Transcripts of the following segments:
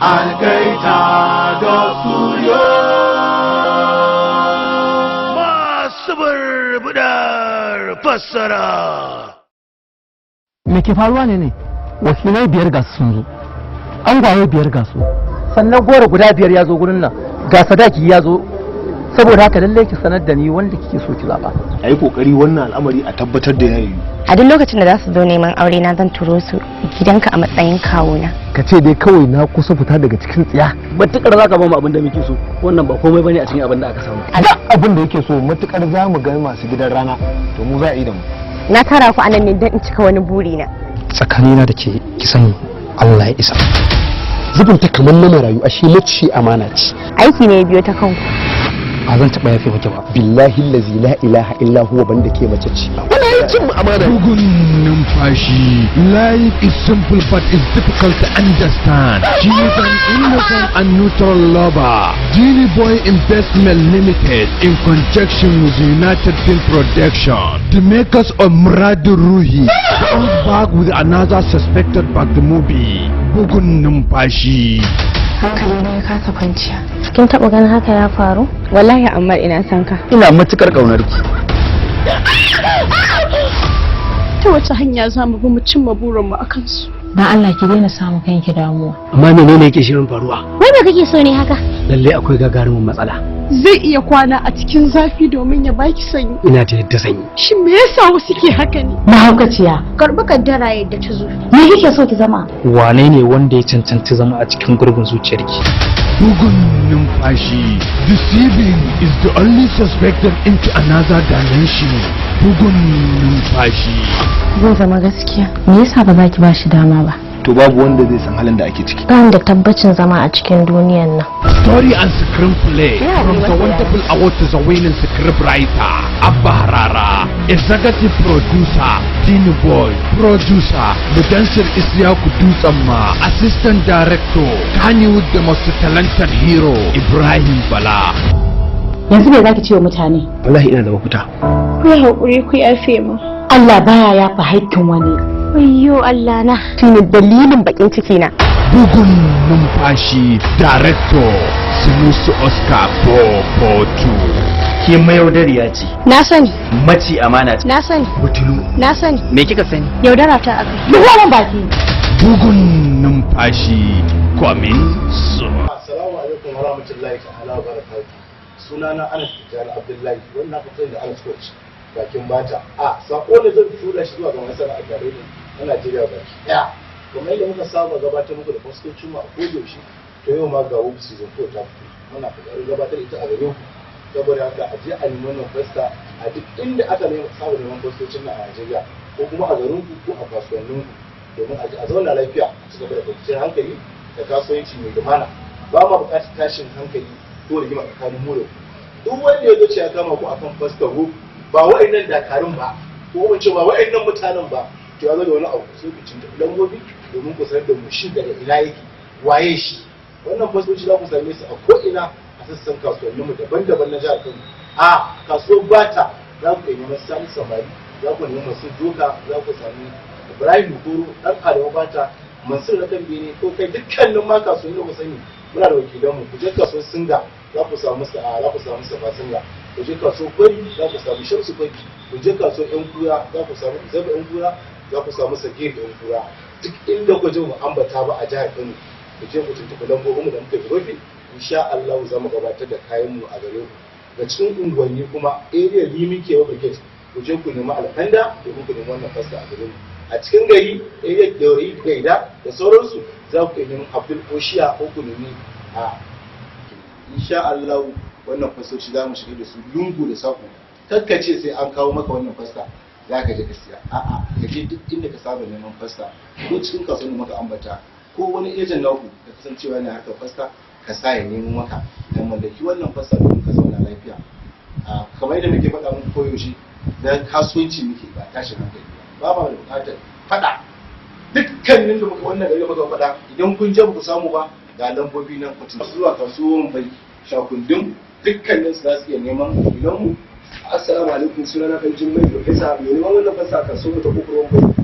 Algaita Studio. Masu barbudar fassara. Me ke faruwa ne? Ne wakilai biyar ga su sun zo, angwaye biyar ga su, sannan goro guda biyar ya zo gurin nan, ga sadaki ya zo. Saboda haka lallai ki sanar da ni wanda kike so ki zaba. A yi kokari wannan al'amari a tabbatar da yayi. A duk lokacin da za su zo neman aure na, zan turo su gidanka a matsayin kawuna. Ka ce dai kawai na kusa fita daga cikin tsiya. Matukar za ka ba mu abin da muke so, wannan ba komai bane a cikin abin da aka samu. Duk abin da yake so, matukar za mu ga masu gidan rana, to mu za a yi da mu. Na tara ku anan ne don in cika wani buri na. Tsakanina da ke, ki sani Allah ya isa. Zubinta kamar na marayu, ashe mace amana ce. Aiki ne ya biyo ta kanku. Ba zan taɓa yafe miki ba. Billahi allazi la ilaha illa huwa, banda ke mace ce, wannan yin cin amana. Bugun Numfashi. Life is simple but it's difficult to understand. She is an innocent and neutral lover. Genie Boy Investment Limited, in conjunction with United Film Production, the makers of Muradu Ruhi, comes back with another suspected back the movie, Bugun Numfashi. Hankali na ya kasa kwanciya. Kin taɓa ganin haka ya faru? Wallahi amma ina son ka. Ina matukar kaunar ki. Ta wace hanya za mu bi mu cimma burinmu a kansu? Dan Allah ki daina samun kanki damuwa. Amma menene yake shirin faruwa? Wai me kake so ne haka? Lalle akwai gagarumin matsala. Zai iya kwana a cikin zafi domin ya baki sanyi. Ina ta yadda sanyi. Shin me yasa wasu ke haka ne? Mahaukaciya. Karbi kaddara yadda ta zo. Me kike so ki zama? Wane ne wanda ya cancanci zama a cikin gurbin zuciyarki? Bugun Numfashi. Deceiving is the only suspected into another dimension. Bugun Numfashi. Zai zama gaskiya. Me yasa ba za ki ba shi dama ba? To babu wanda zai san halin da ake ciki. Ba da tabbacin zama a cikin duniyan nan. Story and screenplay from the wonderful award to the winning scriptwriter Abba Harara, executive producer Dini Boy, producer Mudansir Isyaku Dutsamma, assistant director Kannywood the most talented hero Ibrahim Bala. Yanzu me zaki ce wa mutane? Wallahi ina da mafita. Ku yi haƙuri, ku yafe mu. Allah baya yafa haƙƙin wani. Wayyo Allah na. Shine dalilin bakin ciki na. Bugun Numfashi, director Sinusu Oscar 442. Ke mayaudariya ce. Na sani. Maci amana ce. Na sani. Butulu. Na sani. Me kika sani? Yaudara ta aka. Duk baki. Bugun Numfashi coming soon. Assalamu alaikum wa rahmatullahi ta'ala wa barakatuh. Sunana Anas Tijjani Abdullahi, wannan aka sani da Anas Coach bakin bata. A sako ne zan tura shi zuwa ga masana'ar gare ni na Najeriya baki ɗaya. Kamar yadda muka saba gabatar muku da fastocin mu a kodayaushe, to yau ma ga Wolf Season 4 ta fito. Muna kokarin gabatar ita a gare ku. Saboda haka a je a nemi wannan fasta a duk inda aka nemi saba neman fastocin nan a Najeriya, ko kuma a garin ku ko a kasuwannin ku, domin a je a zauna lafiya, a ci gaba da kwanciyar hankali da kasuwanci mai lumana. Ba ma buƙatar tashin hankali ko rigima tsakanin mu da ku. Duk wanda ya zo ce ya kama ku akan fastar ku, ba wa'annan dakarun ba, ko mu ce ba wa'annan mutanen ba, to ya zo da wani abu, sai ku cinta lambobi domin ku sanar da mu shi daga ina yake, waye shi. Wannan fastoci za ku same su a ko'ina a sassan kasuwannin mu daban-daban na jihar Kano. A kasuwar Bata za ku nemi Sani Samari, za ku nemi Masu Doka, za ku sami Ibrahim Koro dan Adamu Bata, Mansur na kan Bene, ko kai dukkanin ma kasuwanni da ku sani muna da wakilanmu. Ku je kasuwar Singa, za ku samu za ku samu Safa Singa. Ku je kasuwar Kwari, za ku samu Shamsu Kwari. Ku je kasuwar Yan Kura, za ku samu Zabi Yan Kura, za ku samu Sagir Yan Kura. Duk inda ku je mu ambata ba a jihar Kano, ku je ku tuntuɓi lambobinmu da muka rufe, insha Allah za mu gabatar da kayan mu a gare ku. Ga cikin unguwanni kuma, area Rimi Kewa Brigade, ku je ku nemi Alfanda domin ku nemi wannan fasta a gare mu. A cikin gari, area Dauri Gaida da sauransu, za ku nemi Abdul Oshiya ko ku nemi a insha Allah wannan fastoci za mu shiga da su lungu da sako. Kakkace sai an kawo maka wannan fasta za ka je ka siya. A'a, ka je duk inda ka saba neman fasta, ko cikin kasuwar maka ambata, ko wani ejen naku da kasancewa yana harkar fasta, ka sa ya nemo maka da mallaki wannan fasta domin ka zauna lafiya. Kamar yadda muke faɗa muku koyaushe, da kasuwanci muke, ba tashin hankali ba. Ba ma da buƙatar faɗa. Dukkanin da muka wannan gari muka faɗa, idan kun je ba ku samu ba, ga lambobi nan, ku zuwa kasuwan bai shakundin, dukkanin su za su iya neman wakilanmu. Assalamu alaikum, sunana kan Jimmai Profesa. Mai neman wannan fasa kasuwar ta Kofar Wambai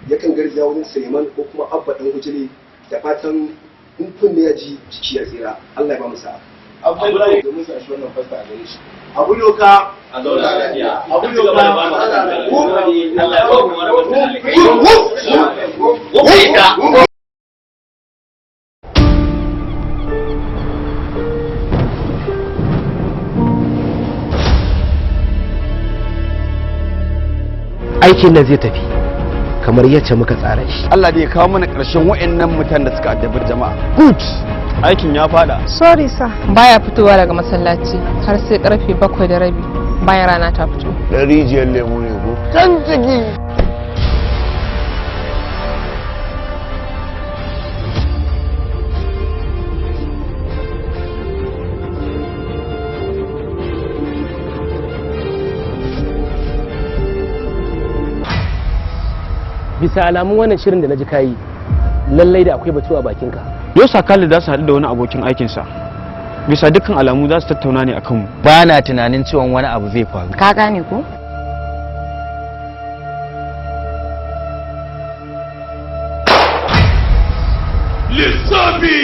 yakan garzaya wurin Suleiman ko kuma Abba Dan Gujile. Da fatan In kunne ya ji jiki ya tsira, Allah ya ba mu sa'a. Abdullahi domin su ashi wannan fasta a gare shi. Abu doka a zauna lafiya. Abu doka Allah ya ba mu wani. Aikin nan zai tafi kamar yacce muka tsara shi. Allah da ya kawo mana ƙarshen wa'annan mutanen da suka addabi jama'a. Good. Aikin ya fada. Sorry sir. Baya fitowa daga masallaci har sai karfe 7:30 bayan rana ta fito. Dan rijiyar lemu ne ko? Can ciki. Bisa alamun wannan shirin da na ji kayi, lallai da akwai batu a bakinka. Yau Sakali za su haɗu da wani abokin aikinsa. Bisa dukkan alamu za su tattauna ne akan mu. Ba na tunanin cewa wani abu zai faru. Ka gane ko? Lissafi!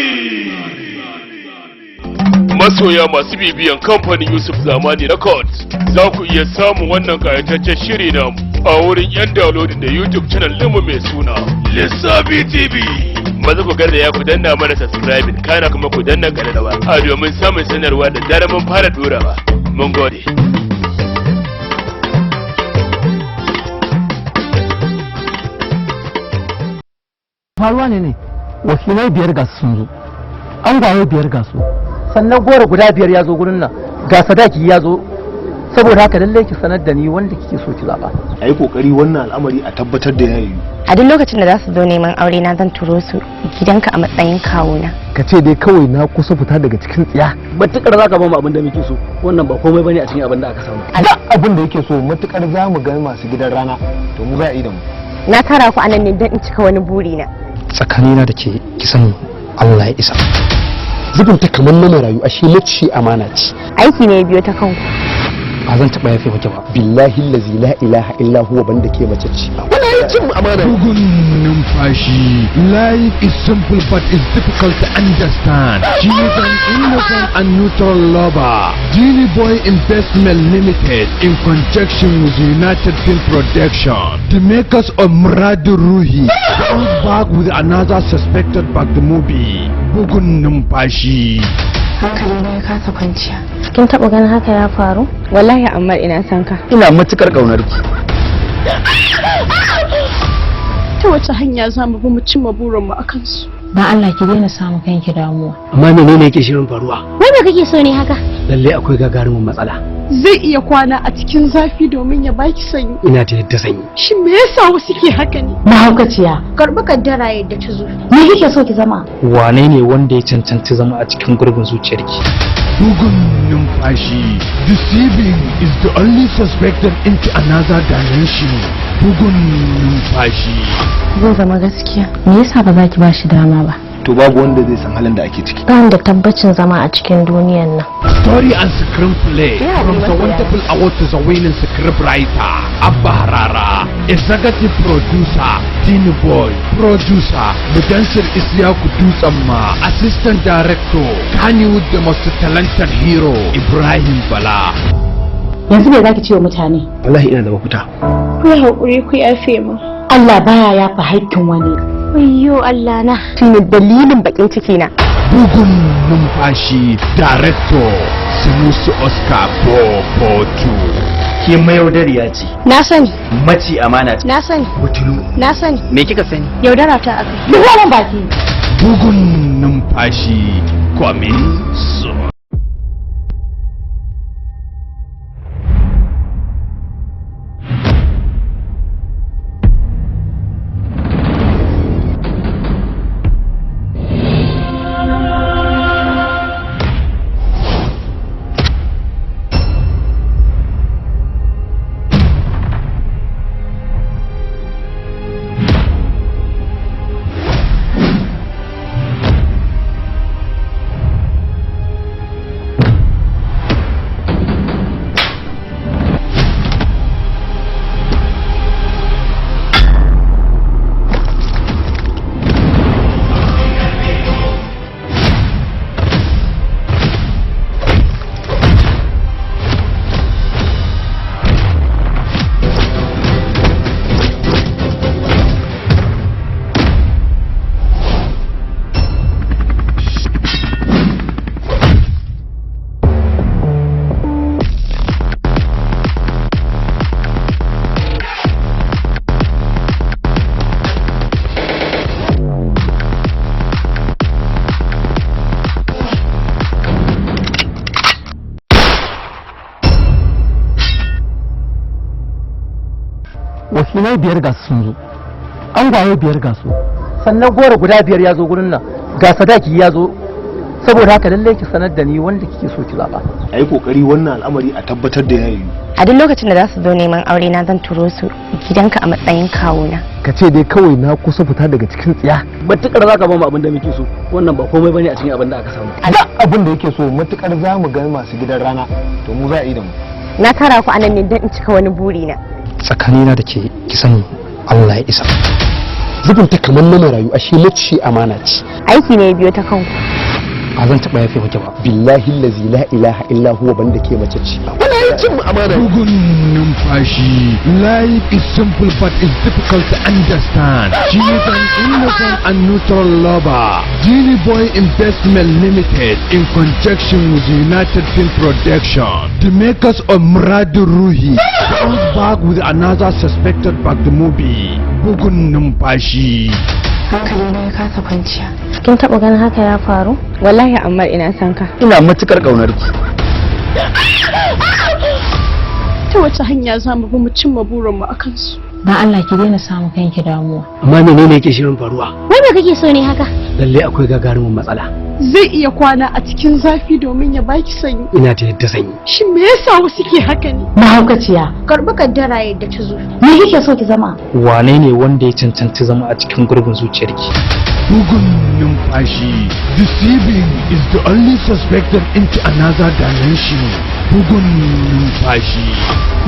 Masoya masu bibiyan kamfanin Yusuf Zamani Records za ku iya samun wannan kayataccen shiri namu a wurin 'yan downloading da YouTube channel ɗinmu mai suna Lissafi TV. Maza ku garzaya ku danna mana subscribing, kana kuma ku danna ƙararrawa a domin samun sanarwa da zarar mun fara ɗorawa. Mun gode. Faruwa ne ne wakilai 5 ga su sun zo, angwaye 5 ga su, sannan goro guda 5 ya zo gurin nan, ga sadaki ya zo. Saboda haka lallai ki sanar da ni wanda kike so ki zaba. A yi kokari wannan al'amari a tabbatar da ya yiwu. A duk lokacin da za su zo neman aure na, zan turo su gidanka a matsayin kawuna. Ka ce dai kawai na kusa fita daga cikin tsiya. Matukar za ka ba mu abin da muke so, wannan ba komai bane a cikin abin da aka samu. Duk abin da yake so, matukar za mu ga masu gidan rana, to mu za a yi da mu. Na tara ku anan ne don in cika wani buri na. Tsakanina da ke, ki sani Allah ya isa. Zubinta kamar na marayu, ashe mace amana ce. Aiki ne ya biyo ta kanku. Ba zan taɓa yafe maki ba. Billahi allazi la ilaha illa huwa banda ke mace ce. Wannan cin amana. Bugun numfashi. Life is simple but it's difficult to understand. She is an innocent and neutral lover. Genie Boy Investment Limited, in conjunction with United Film Production, the makers of Muradu Ruhi, comes back with another suspected back the movie, Bugun Numfashi. Hankali na ya kasa kwanciya. Kin taba ganin haka ya faru? Wallahi amma ina son ka. Ina matukar kaunar ki. Ta wace hanya za mu bi mu cimma burinmu a kansu? Dan Allah ki daina samun kanki damuwa. Amma menene yake shirin faruwa? Wai me kake so ne haka? Lallai akwai gagarumin matsala. Zai iya kwana a cikin zafi domin ya baki sanyi. Ina ta yadda sanyi. Shin me yasa wasu ke haka ne? Mahaukaciya. Karbi kaddara yadda ta zo. Me kike so ki zama? Wane ne wanda ya cancanci zama a cikin gurbin zuciyarki? Bugun Numfashi. Deceiving is the only suspected into another dimension. Bugun Numfashi. Zai zama gaskiya. Me yasa ba za ki ba shi dama ba? To babu wanda zai san halin da ake ciki. Ba da tabbacin zama a cikin duniyan nan. Story and screenplay from the wonderful award to the winning scriptwriter Abba Harara, executive producer Dini Boy, producer Mudansir Isyaku Dutsamma, assistant director Kannywood the most talented hero Ibrahim Bala. Yanzu me zaki ce wa mutane? Wallahi ina da mafita. Ku yi haƙuri, ku yafe mu. Allah baya yafa haƙƙin wani. Wayyo Allah na. Shine dalilin bakin ciki na. Bugun Numfashi, director Sinusi Oscar Bobotu. Ke mayaudariya ce. Na sani. Maci amana ce. Na sani. Butulu. Na sani. Me kika sani? Yaudara ta akai. Duk wannan baki. Bugun Numfashi coming soon. Wakilai biyar ga su sun zo, angwaye biyar ga su, sannan goro guda biyar ya zo gurin nan, ga sadaki ya zo. Saboda haka lallai ki sanar da ni wanda kike so ki zaba. A yi kokari wannan al'amari a tabbatar da ya yiwu. A duk lokacin da za su zo neman aure na, zan turo su gidanka a matsayin kawuna. Ka ce dai kawai na kusa fita daga cikin tsiya. Matukar za ka ba mu abin da muke so, wannan ba komai bane a cikin abin da aka samu. Duk abin da yake so, matukar za mu ga masu gidan rana, to mu za a yi da mu. Na tara ku anan ne don in cika wani buri na. Tsakanina da ke, ki sani Allah ya isa. Zubin ta kamar na marayu, ashe mace amana ce. Aiki ne ya biyo ta kanku. Ba zan taɓa yafe miki ba. Billahi allazi la ilaha illa huwa, banda ke mace ce. Wannan ya cin amana. Bugun numfashi. Life is simple but it's difficult to understand. She is an innocent and neutral lover. Genie Boy Investment Limited, in conjunction with United Film Production, the makers of Muradu Ruhi, comes back with another suspected back the movie, Bugun Numfashi. Hankali na ya kasa kwanciya. Kin taba ganin haka ya faru? Wallahi amma ina son ka. Ina matukar kaunar ki. Ta wace hanya za mu bi mu cimma burinmu a kansu? Dan Allah ki daina samun kanki damuwa. Amma menene yake shirin faruwa? Wai me kake so ne haka? Lalle akwai gagarumin matsala. Zai iya kwana a cikin zafi domin ya baki sanyi. Ina ta yadda sanyi. Shin me yasa wasu ke haka ne? Mahaukaciya. Karbi kaddara yadda ta zo. Me kike so ki zama? Wane ne wanda ya cancanci zama a cikin gurbin zuciyarki? Bugun Numfashi. Deceiving is the only suspected into another dimension. Bugun Numfashi.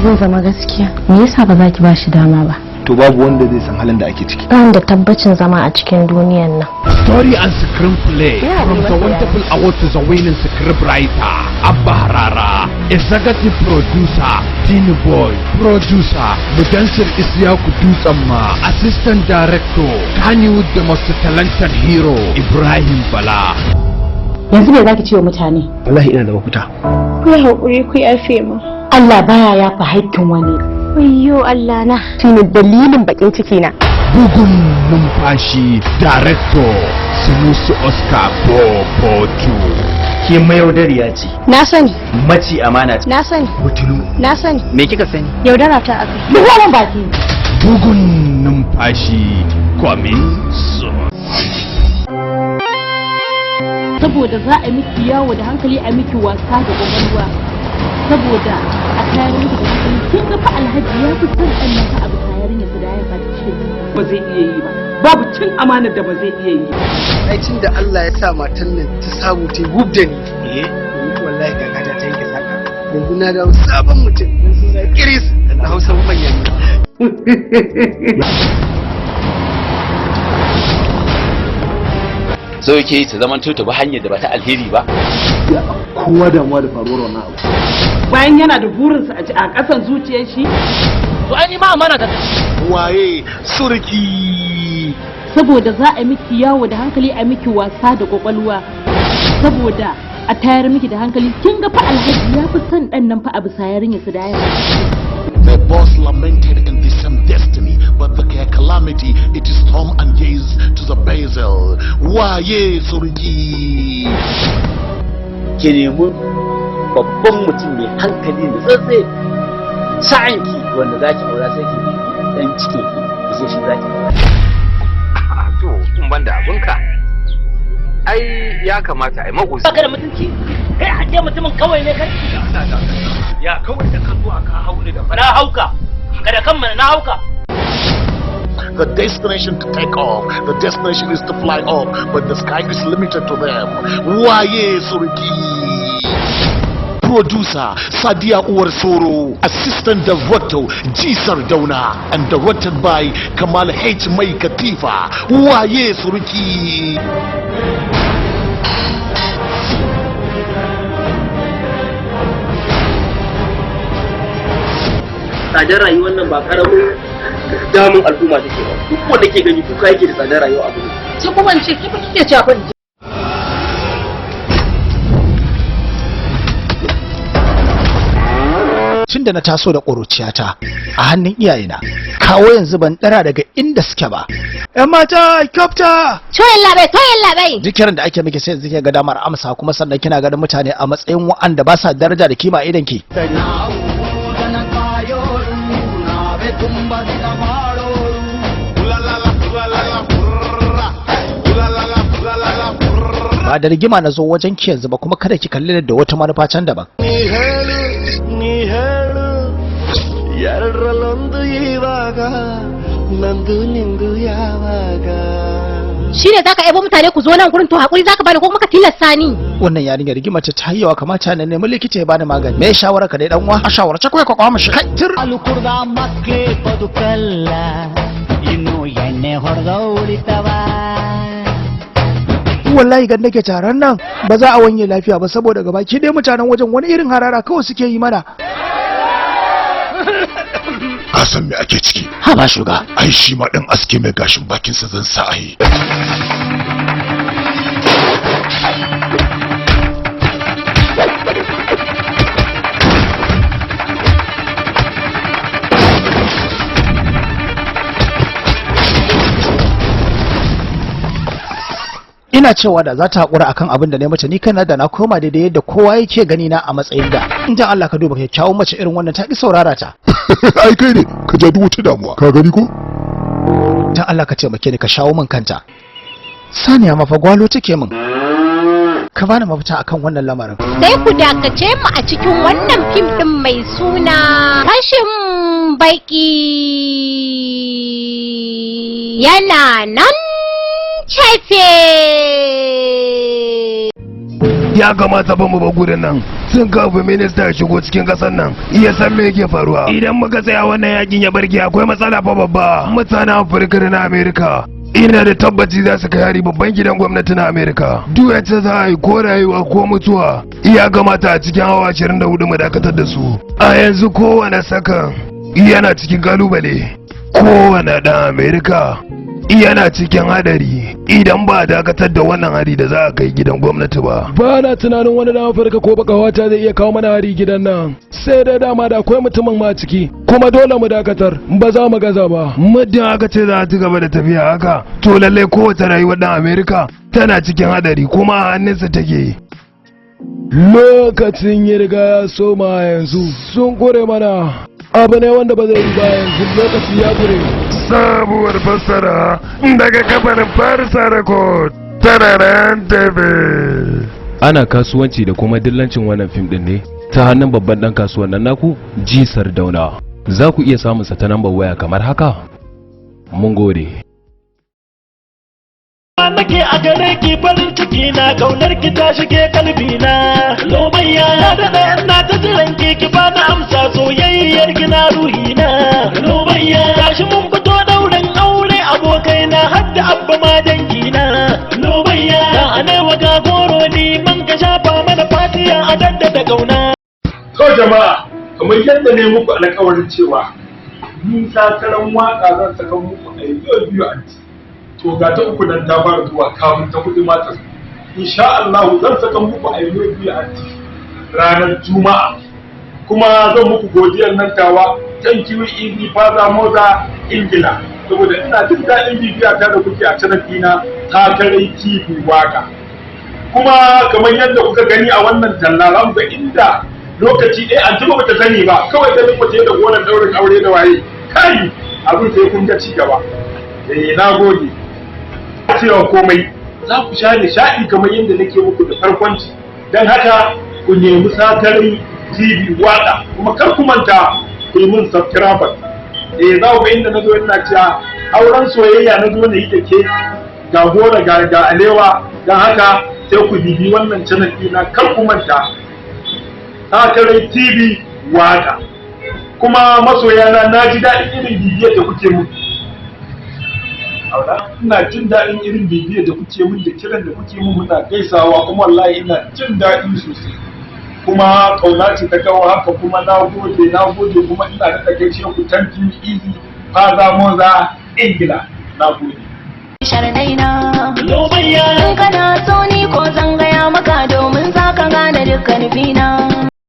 Zai zama gaskiya. Me yasa ba za ki ba shi dama ba? To, babu wanda zai san halin da ake ciki. Ba da tabbacin zama a cikin duniyan nan. Story and screenplay from the wonderful award to the winning scriptwriter, Abba Harara. Executive producer, Tini Boy. Producer, Mudansir Isiyaku Dutsamma. Assistant Director, Kannywood the most talented hero, Ibrahim Bala. Yanzu me zaki ce wa mutane? Wallahi ina da mafita. Ku yi haƙuri, ku yafe mu. Allah baya yafa haƙƙin wani. Wayyo Allah na. Shine dalilin bakin ciki na. Bugun Numfashi. Director, Sinusi Oscar Bobotu. Ke mayaudariya ce. Na sani. Maci amana ce. Na sani. Butulu. Na sani. Me kika sani? Yaudara ta akai. Ruwan baki. Bugun Numfashi. Coming soon. Saboda za a miki yawo da hankali, a miki wasa da kwakwalwa, saboda a tayar miki da hankali. Kin ga fa Alhaji ya fi son ɗan nan fa abu tayar ya su da ya fata cikin. Ba zai iya yi ba, babu cin amanar da ba zai iya yi. Ai tun da Allah ya sa matan nan ta samu ta gub da ni, eh wallahi kakata ta yanke saka, yanzu na dawo sabon mutum kiris na Hausa manyan. So yake ta zaman ta bi hanyar da ba ta alheri ba. Kowa damuwa da faruwar wannan abu. Bayan yana da burinsa a ƙasan zuciyar shi. To ai ni ma amana ta. Waye surki? Saboda za a miki yawo da hankali, a miki wasa da kwakwalwa, saboda a tayar miki da hankali. Kin ga fa Alhaji ya fi son ɗan nan fa abu sayarin ya su da ya. They both lamented in the same destiny, but the calamity, it is thumb and gaze to the basil. Waye surki? Ki nemi babban mutum mai hankali da tsatse sa'anki wanda zaki aura, sai ki dan cikin ki ki shi zaki. To, in ban da abinka, ai ya kamata ai maguzi. Baka da mutunci kai, a ce mutumin kawai ne kai. Ya kawai da ka zo aka haure da na hauka kada kan mana na hauka. The destination to take off, the destination is to fly up, but the sky is limited to them. Waye Surki? Producer Sadia Uwar Soro, Assistant Director G Sardauna, and directed by Kamal H. Mai Katifa. Waye Surki? Tsadar rayuwar nan ba karamin damun al'umma take ba. Duk wanda ke gani kuka yake da tsadar rayuwa abu ne. Sai kuma in ce ki fa kike cewa fa. Tun da na taso da ƙuruciyata a hannun iyayena, kawo yanzu ban ɗara daga inda suke ba. ‘Yan mata, kyafta! Toyin labai, toyin labai! Duk kiran da ake miki sai yanzu kika ga damar amsa, kuma sannan kina ganin mutane a matsayin wa'anda ba sa daraja da kima idan ki. ತುಂಬದಿದ. Ba da rigima na zo wajen ki yanzu ba, kuma kada ki kalli da wata manufa can daban. ನೀ ಹೇಳು ಎರಡರಲ್ಲೊಂದು ಇವಾಗ ನಂದು ನಿಂದು ಯಾವಾಗ. Shine zaka ebo mutane ku zo nan gurin, to hakuri zaka bani ko kuma ka tilasta ni? Wannan yarinya rigima ta ta yawa, kamata na nemi likita ya bani magani. Me shawara ka dai dan uwa? A shawarce kai ka kwa mishi kai tir. ಕುಡ್ದ ಮಕ್ಕಳೇ ಬದುಕಲ್ಲ ಇನ್ನು ಎಣ್ಣೆ ಹೊಡೆದ ಉಳಿತವ. Wallahi gan nake taron nan ba za a wanye lafiya ba, saboda gaba ki dai mutanen wajen wani irin harara kawai suke yi mana. Ka san me ake ciki? Ha ba shuga. Ai shi ma dan aske mai gashin bakin sa zan sa ai. Ina cewa da za ta haƙura akan abin da na mata, ni kana da na koma daidai yadda kowa yake gani na a matsayin da. In jan Allah ka duba kyakkyawan mace irin wannan ta ki saurara ta. Ai kai ne ka ja duk wata damuwa, ka gani ko? Dan Allah ka taimake ni ka shawo min kanta. Saniya mafa gwalo take min. Ka bani mafita akan wannan lamarin. Sai ku dakace mu a cikin wannan fim din mai suna Fashin Baki yana nan cefe. Ya kamata ba mu ba gurin nan sun kafin minista ya shigo cikin kasar nan iya san me yake faruwa. Idan muka tsaya wannan yakin ya barke, akwai matsala fa babba. Mutanen Afirka da na Amerika, ina da tabbaci za su kai hari babban gidan gwamnati na Amerika. Duk yacce za a yi, ko rayuwa ko mutuwa, ya kamata a cikin awa 24 mu dakatar da su. A yanzu kowane sakan yana cikin kalubale, kowane dan Amerika yana cikin hadari idan ba a dakatar da wannan hari da za a kai gidan gwamnati ba. Ba na tunanin wani dan Afirka ko baka wata zai iya kawo mana hari gidan nan. Sai dai dama da akwai mutumin ma ciki, kuma dole mu dakatar, ba za mu gaza ba. Muddin aka ce za a ci gaba da tafiya haka, to lallai kowace rayuwar dan Amerika tana cikin hadari kuma a hannunsa take. Lokacin ya riga ya soma yanzu, sun kure mana. Abu ne wanda ba zai yi ba yanzu, lokaci ya kure. Sabuwar fassara daga kafanin Farisa Record tararen TV. Ana kasuwanci da kuma dillancin wannan fim din ne ta hannun babban dan kasuwan nan naku G Sardauna. Za ku iya samun sa ta nambar waya kamar haka. Mun gode. Nake a gare ki farin ciki na kaunar ki ta shige kalbi na lobayya na da na ta jiran ki ki bani amsa soyayyar ki na ruhi na lobayya gashi mun fito daurin aure abokai na har da abba ma dangi na lobayya da alewa ga goro ni man ka shafa mana fatiya a daddada kauna. To jama'a, kamar yadda ne muku alƙawarin cewa ni sakaran waka zan saka muku a yau biyu anti. To ga ta uku nan ta fara zuwa kafin ta hudu ma ta zo. Insha Allah zan saka muku a yau biyu anti ranar Juma'a. Kuma zan muku godiyar nan tawa, thank you easy father mother Ingila, saboda ina jin daɗin bibiya ta da kuke a channel ɗina Takarai TV Waka. Kuma kamar yadda kuka gani a wannan talla, za mu ga inda lokaci ɗaya an ba ta sani ba, kawai ganin mace da gonar daurin aure da waye kai abin sai kun ga ci gaba. Eh, na gode. Cewa komai za ku sha nishaɗi kamar yadda nake muku da farkonci, don haka ku nemi Sakarai TV Waka, kuma kar ku manta ku yi mun subscribe. Eh, za ku ga inda na zo ina cewa auren soyayya na zo na yi da ke ga gora ga alewa, don haka sai ku bibi wannan channel ɗina, kar ku manta Sakarai TV Waka. Kuma masoyana, na ji daɗin irin bibiyar da kuke mun. Ina jin daɗin irin bibiyar da kuke mun da kiran da kuke mun, muna gaisawa, kuma wallahi ina jin daɗi sosai. Kuma ƙauna ce ta kawo haka, kuma na gode, na gode, kuma ina da gaishe ku, thank you easy father mother Ingila, na gode. Shardaina In kana so ni ko zan gaya maka domin za ka gane dukkan fina.